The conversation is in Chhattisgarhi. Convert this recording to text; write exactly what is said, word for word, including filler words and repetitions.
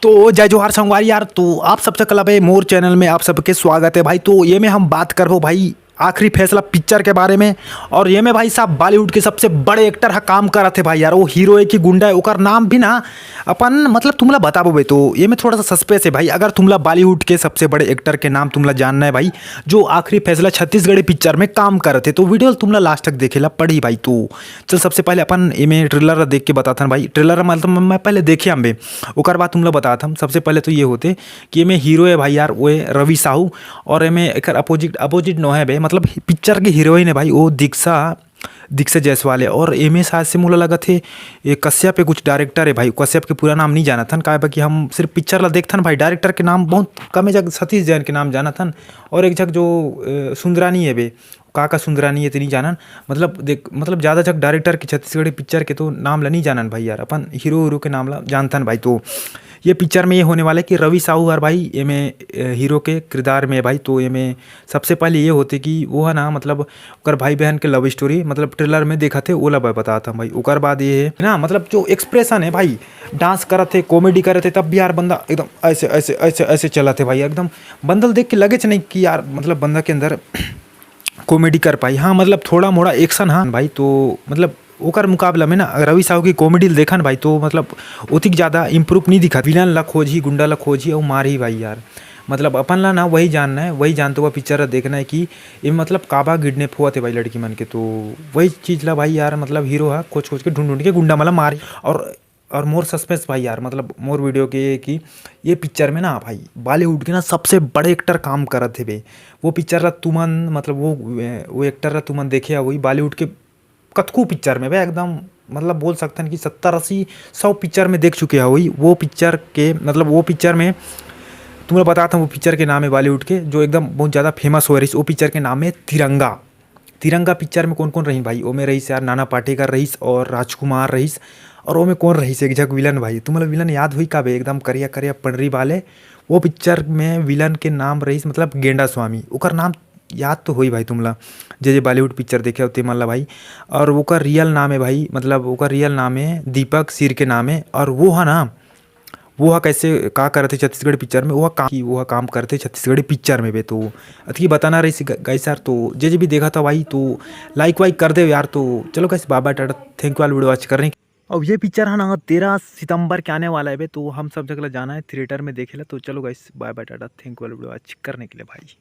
तो जय जोहार संगवारी यार, तो आप सबसे कला पे मोर चैनल में आप सबके स्वागत है भाई। तो ये में हम बात करबो भाई आखिरी फैसला पिक्चर के बारे में। और ये में भाई साहब बॉलीवुड के सबसे बड़े एक्टर हा काम करत हे भाई यार। वो हीरो है कि गुंडा है, ओकर नाम भी ना अपन मतलब तुमला बताबो बे। तो ये में थोड़ा सा सस्पेंस है भाई। अगर तुमला बॉलीवुड के सबसे बड़े एक्टर के नाम तुमला जानना है भाई, जो आखिरी फैसला छत्तीसगढ़ी पिक्चर में काम करत हे, तो वीडियो तुमला लास्ट तक देखेला पड़ी भाई। तो चल सबसे पहले अपन एमे ट्रेलर देख के बताथन भाई। ट्रेलर मतलब मैं पहले देखे हंबे, ओकर बाद तुमला बताथन। सबसे पहले तो ये होते कि एमे हीरो है भाई यार, वो है रवि साहू। और एमे एकर अपोजिट, अपोजिट नो है बे, मतलब पिक्चर के हीरोइन है भाई, वो दीक्षा, दीक्षा जायसवाल है। और एमे शायद से मोला लगत हे ये कश्यप पे कुछ डायरेक्टर है भाई। कश्यप के पूरा नाम नहीं जानत हन, काहे बा कि हम सिर्फ पिक्चर ला देखथन भाई। डायरेक्टर के नाम बहुत कम है, जग सतीश जैन के नाम जानत हन। और एक झक जो अ, सुंदरानी है बे, का का सुंदरानी है तेनी जानन। मतलब देख, मतलब ज़्यादा झक डायरेक्टर के छत्तीसगढ़ी पिक्चर के तो नाम ला नहीं जानन भाई यार, अपन हीरो हीरो के नाम ला जानथन भाई। तो ये पिक्चर में ये होने वाला है कि रवि साहू हर भाई एमे अ, हीरो के किरदार में है भाई। तो एमे सबसे पहले ये होते कि वो है ना, मतलब ओकर भाई बहन के लव स्टोरी मतलब ट्रेलर में देखा थे, ओला मैं बताता हूँ भाई। ओकर बाद ये है ना, मतलब जो एक्सप्रेशन है भाई, डांस करत थे, कॉमेडी करत थे, तब भी यार बंदा एकदम ऐसे ऐसे ऐसे ऐसे चलत है भाई। एकदम बंदल देख के लगेच नहीं कि यार मतलब बंदा के अंदर कॉमेडी कर पाई। हाँ, मतलब थोड़ा मोड़ा एक्शन, हाँ भाई। तो मतलब ओकर मुकाबला में ना रवि साहू की कॉमेडी देखन भाई, तो मतलब ओतिक ज़्यादा इम्प्रूव नहीं दिखा। विलन ला खोजही, गुंडा ला खोजही और मारही भाई यार। मतलब अपन ला ना वही जानना है, वही जानते हुआ पिक्चर ला देखना है कि ये मतलब काबा किडनैप हुआ थे भाई लड़की मन के। तो वही चीज़ ला भाई यार, मतलब हीरो हा खोज खोज के, ढूंढ ढूंढ के गुंडा मला मार। और और मोर सस्पेंस भाई यार, मतलब मोर वीडियो के ये कि ये पिक्चर में ना भाई बॉलीवुड के ना सबसे बड़े एक्टर काम करत हे बे। वो पिक्चर ला तुमन, मतलब वो वो एक्टर ला तुमन देखे हवई बॉलीवुड के कतकू पिक्चर में बे, एकदम मतलब बोल सकथन कि सत्तर अस्सी सौ पिक्चर में देख चुके हवई। वो पिक्चर के मतलब वो पिक्चर में तुम्हें बताता हूँ, वो पिक्चर के नाम है बॉलीवुड के जो एकदम बहुत ज़्यादा फेमस हो रही, वो पिक्चर के नाम है तिरंगा। तिरंगा पिक्चर में कौन कौन रहिन भाई? ओमे रहिस यार नाना पाटेकर रहिस और राजकुमार रहिस। और ओमे कौन रहिस एक झक विलन भाई? तुम्हारा विलन याद हुई का बे? एकदम करिया करिया पंडरी वाले। वो पिक्चर में विलन के नाम रहिस मतलब गेंडा स्वामी। ओकर नाम याद तो होई भाई तुमला, जे जे बॉलीवुड पिक्चर देखे हो ते मन ला भाई। और ओकर रियल नाम है भाई, मतलब ओकर रियल नाम है दीपक सिर के नाम है। और वो है ना, वो हा कैसे का करत हे छत्तीसगढ़ी पिक्चर में, वो हा काम, कि वो हा काम करत हे छत्तीसगढ़ी पिक्चर में बे। तो अतकी बताना रहिस गाइस यार। तो जे जे भी देखा था भाई, तो लाइक वाइक कर दे यार। तो चलो guys, bye bye, tata, thank you all video watch करने। अब ये पिक्चर है ना तेरह सितंबर के आने वाला है बे, तो हम सब जगह जाना है थिएटर में देखे ला। तो चलो guys, bye bye, tata, thank you all video watch करने के लिए भाई।